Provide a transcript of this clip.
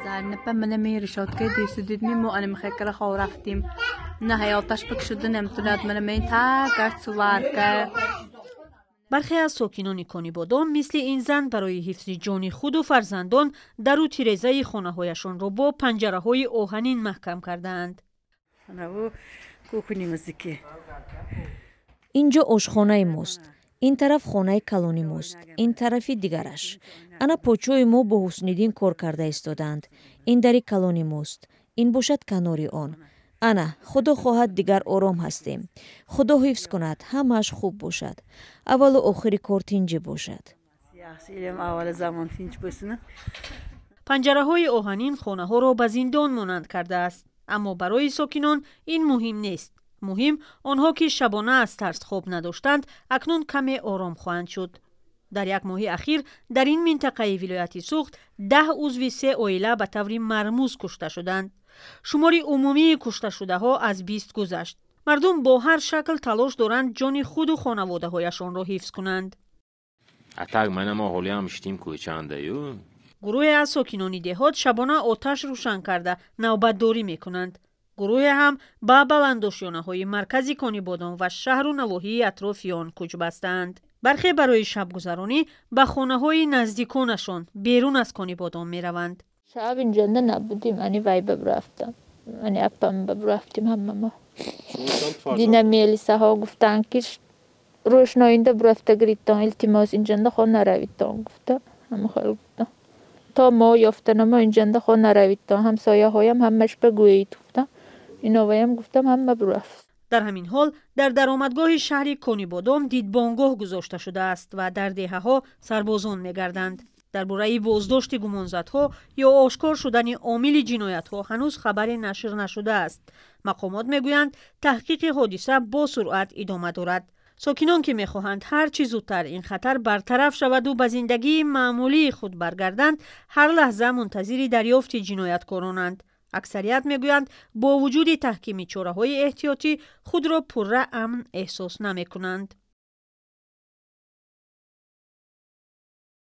Заринапа манами решёткаи дису дидми, мо анамихекара хов рафтим. На ҳаёташ пак шуда наметунад, манамин та гашт сварка. Бархе аз сокинони Конибодом мисли ин зан барои ҳифзи ҷони худу фарзандон дару тирезаи хонаҳояшонро бо панҷараҳои оҳанин маҳкам кардаанд. Инҷо ошхонаи мост, ин тараф хонаи калони мост, ин тарафи дигараш. Ана подшоҳи мо бо Ҳусниддин кор карда истодаанд. Ин дари калони мост, ин бошад канори он. Ана, худо хоҳад, дигар ором ҳастем. Худо ҳифз кунад, ҳамааш хуб бошад, аввалу охири кор тинҷӣ бошад. Панҷараҳои оҳанин хонаҳоро ба зиндон монанд кардааст, аммо барои сокинон ин муҳим нест. Муҳим онҳо ки шабона аз тарс хоб надоштанд, акнун каме ором хоҳанд шуд. Дар як моҳи ахир дар ин минтақаи вилояти Суғд 10 узви се оила ба таври мармуз кушта шуданд. Шумори умумии кушташудаҳо аз 20 гузашт. Мардум бо ҳар шакл талош доранд ҷони худу хонаводаҳояшонро ҳифз кунанд. Гурӯҳе аз сокинони деҳот шабона оташ рӯшан карда навбатдорӣ мекунанд. Гурӯҳе ҳам ба баландошёнаҳои маркази Конибодом ва шаҳру навоҳии атрофи он кӯч бастаанд. Бархе барои шабгузаронӣ ба хонаҳои наздиконашон берун аз Конибодом мераванд. Шаб инҷонда набудим, ани вай баб рафтам, ани апам баб рафтим ҳама мо. Дина мелисаҳо гуфтанд, ки рӯшноинда бурафта гиритон, илтимос, инҷонда хо наравитон гуфта, ҳама хел гуфтам. То мо ёфтана мо инҷонда хо наравитон, ҳамсояҳоям ҳамаш багӯед гуфтам. Иноваям гуфтам, ҳама бурафт. Дар ҳамин ҳол дар даромадгоҳи шаҳри Конибодом дидбонгоҳ гузошта шудааст ва дар деҳаҳо сарбозон мегарданд. Дар бораи боздошти гумонзадҳо ё ошкор шудани омили ҷиноятҳо ҳанӯз хабаре нашр нашудааст. Мақомот мегӯянд, таҳқиқи ҳодиса бо суръат идома дорад. Сокинон, ки мехоҳанд ҳар чӣ зудтар ин хатар бартараф шаваду ба зиндагии маъмулии худ баргарданд, ҳар лаҳза мунтазири дарёфти ҷинояткоронанд. Аксарият мегӯянд, бо вуҷуди таҳкими чораҳои эҳтиётӣ худро пурра амн эҳсос намекунанд.